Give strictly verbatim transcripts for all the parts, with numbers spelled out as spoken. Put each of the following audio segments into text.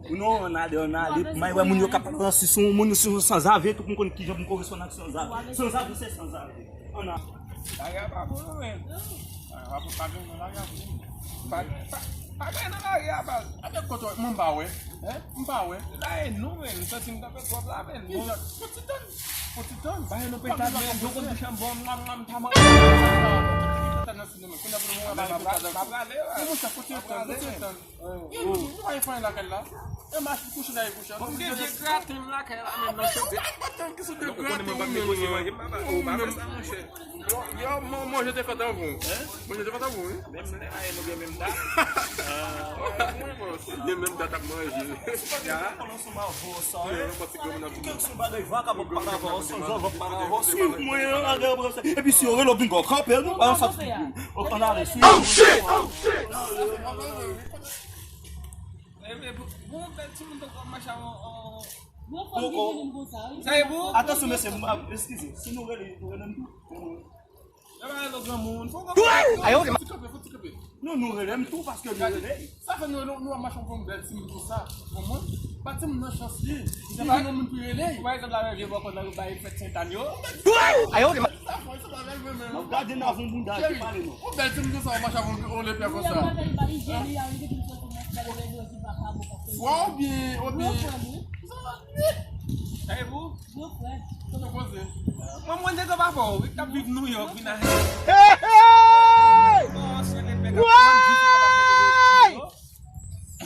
Non, ann ale, ann ale. Pou m al wè moun yo k ap pale ansi sou moun, sou sanzave, tout moun konn kijan pou m koresponn ak sanzave. Sanzave, se sanzave. Ann ale. Lari a pa bon, non, men. Lari a pa bon, pa gen nan lari a, non. Pa, pa, pa gen nan lari a, baz. Atè kote, mwen m pa wè. Hein? M pa wè. La e nou, men. M santi m tanpe twòp la, men. Bon, fò ti tann. Fò ti tann. Ba nou peta, men. Yo konn bouch an bon, mwa, mwa, m ta manje. Fò ti tann nan sinema. Kounye a pou nou wè bagay pou ta danse. Mwen, sa, fò ti tann, fò ti tann. Yo, nou, nou pa gen fanm lakay la. E mas pou kouche la, e kouche. Bon, gen de graten lakay la, men nan chante. Tann ki sou de graten, ou menm, ou menm. Ou menm. Yo, yo, man-, manje te fèt anvan w. Hein? Manje te fèt anvan w, wi. Menm nèg a, nou gen menm dat. Wi, bòs. Gen menm dat ap manje. Ya. Yo, yon pati granmoun ap vin. Epi si yo rele w vin kanpe, nou pa yon sa. Ann ale, swiv mwen. Oh shit! Oh shit! Bon, bèl timoun tankou ap mache avè w. Bon, fò m di nou konsa, wi. Sa e bon? Atansyon, mesye, m, eskize. Si nou rele, nou rele m tou. Yo pa rele w granmoun. Fò w konprann. Ayo, fò ti kanpe, fò ti kanpe. Non, nou rele m tou paske nou rele. Sa fè nou, nou, nou ap mache avè yon bèl timoun konsa. Konprann? Ba timoun nan chans li. Li vin yon moun pou rele. Ou pa janm la wè vye bòkò nan yo bay fèt Sentàn yo. Ayo, sa fò, sa pa bèl vre menm. M ap gade nan yon bounda ki pale non. Yon bèl timoun konsa, w ap mache avè yon lepè konsa. Fwa oubyen, oubyen. Sa e pou? Mwen, mwen, nèg pa fò, wi, k ap viv Nouyòk, vin a. Hey, hey! Bon, se lepè k ap pran di se pa la.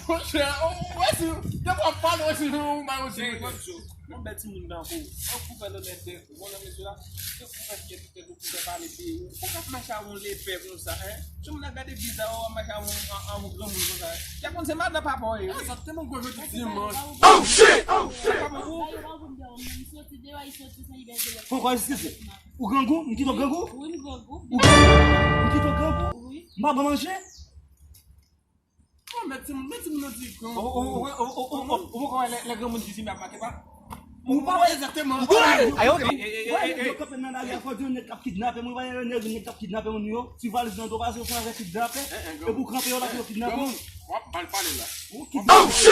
Monchè, ou wè si, depi w ap pale, ou wè si ou bay yon ti. Yon bèl timoun tankou w, yon koupè lonèt de, bon, nan mesye la, yon koupè fiyète. Ou pa ka mache avè yon lepè konsa, en? Timoun ap gade bizarre, w ap mache avè yon, avè yon granmoun konsa. Y ap konn se madan papa w ye, wi. Sa tèlman gwo jodi dimanch. Oh shit! Oh shit! Papa w. Poukò eskize? Ou grangou? M kite w grangou? Ou grangou? M kite w grangou? M pa bon manje? Oh, met timoun, met timoun nan digon. Ou, ou, ou poko wè lè, lè granmoun di di m ap make pa? Ou pa wè egzakteman. Ou pa wè. Ayo, ok. Wè nèg yo kanpe nan lari a, fò di yon nèg k ap kidnape moun, wè yon nèg, nèg k ap kidnape moun yo. Ti valiz nan do, pa se yon frè kidnapè. Epi w kanpe yo la pou yo kidnape w. W ap mal pale la. Ou kidnapè.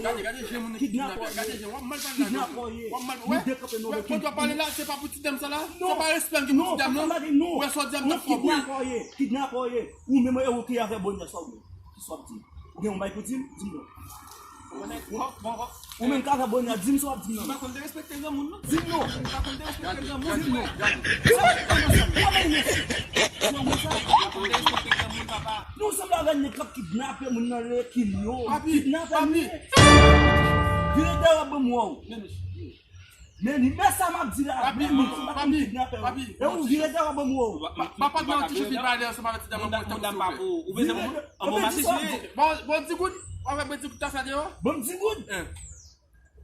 Gade, gade je moun ki kidnapè. Gade je, w ap mal pale la. Kidnapè. W ap mal, wè. Wè, kote w pale la, se pa pou ti dam sa la? Se pa respè ki pou ti dam nan? Wè sa w di a, m t ap fè w bri. Kidnapè. Ou menm, e ou ki avè bònè sa w ye? Kisa w ap di? Ou gen yon bay pou di m? Di m non. Ou menm k avè bònè a, di m sa w ap di m nan. M pa konn derespekte granmoun, non. Di m non. M pa konn derespekte granmoun. Di m non. Sa w ap di m nan? Ou pa bay mèsi. Ou pa bay mèsi. M pa konn derespekte granmoun, papa. Nou sanble avè nèg k ap kidnape moun nan, le kidnape. Papi, kidnape papi. Vire dèyè w ap ban m wè w. Men li, men sa m ap di la, papi, men li, se pa konn kidnapè, papi, e ou vire dèyè ban m wè w. Papa, papa, gen yon ti jodi pale ansanm avèk ti dam nan pou tan sou. Ou bezwen moun? An bon mache sou li. Bon, bon, di goud, ou avèk bon ti goud ta sa deyò? Bon, di goud. Hein.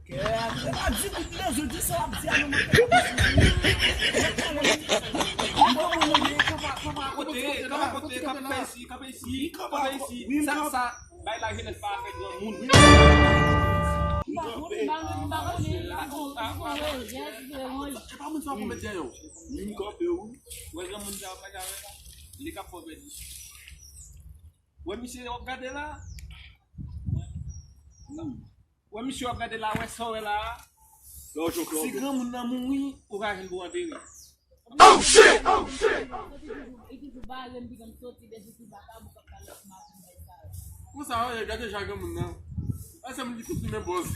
Kè a, a di goud, men jodi sa w ap di a, non, mwen te konn. Kanpe, kanpe akote, kanpe akote, kanpe isi, kanpe isi, kanpe isi. Sa, sa. Bay lajenès pa afè granmoun. M pa konn, m pa konn, m pa konn, m pa konn. E pa moun sa pou met dèyè w. Li kanpe wi. Wè granmoun sa pa jawe la. Li k ap fè w pèdi. Wè misye w ap gade la. Wè misye w ap gade la, wè sa w wè la. Si granmoun nan mouri, ou pa jwenn pou antere. Oh shit! Oh shit! Konsa, gade jan granmoun nan. Sa se moun ki fout li men bòz.